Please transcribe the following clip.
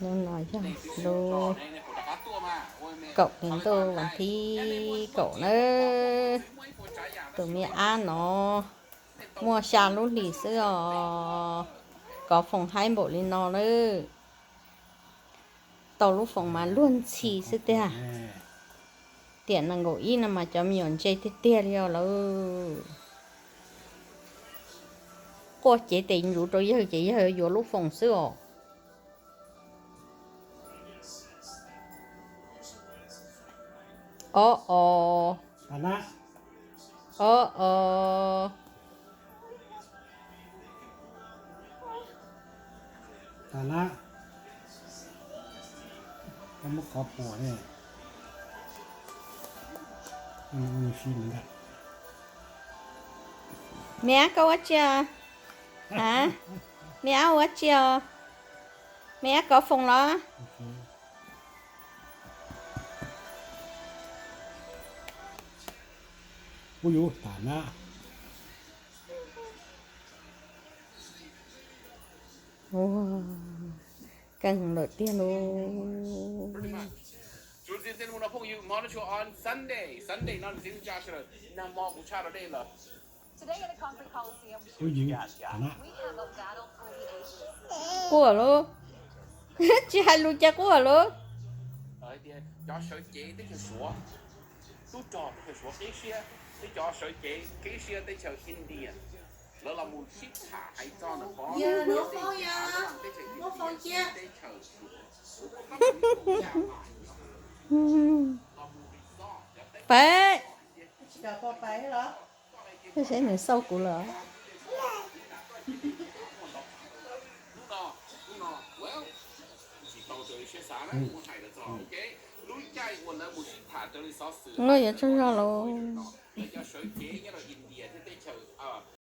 Lub no yog lub kaum hli ntuj vas thib kaum nawb. Tus me ab no muaj xya lub hlis xwb os, kov foom haib npaum li no nawb. Tau lub foom mas luag ntxhi xwb tiag. Tiam nees nkaum ib no mas cov me nyuam ntse tiag tiag li os lawm. Quaj cev tes ntsuv rau yawg ces yawg yuav lub foom xwb os. Ob os. Ob os. Me ab, koj ua tsi? Me ab ua tsi os? Me ab kov foom los? Keej lawm tiag lauj. Quaj lauj. Tsis hais lus cas quaj lauj. Peb, saib nws xauj kuv lawm. Nkauj yuav tsaug zog lauj.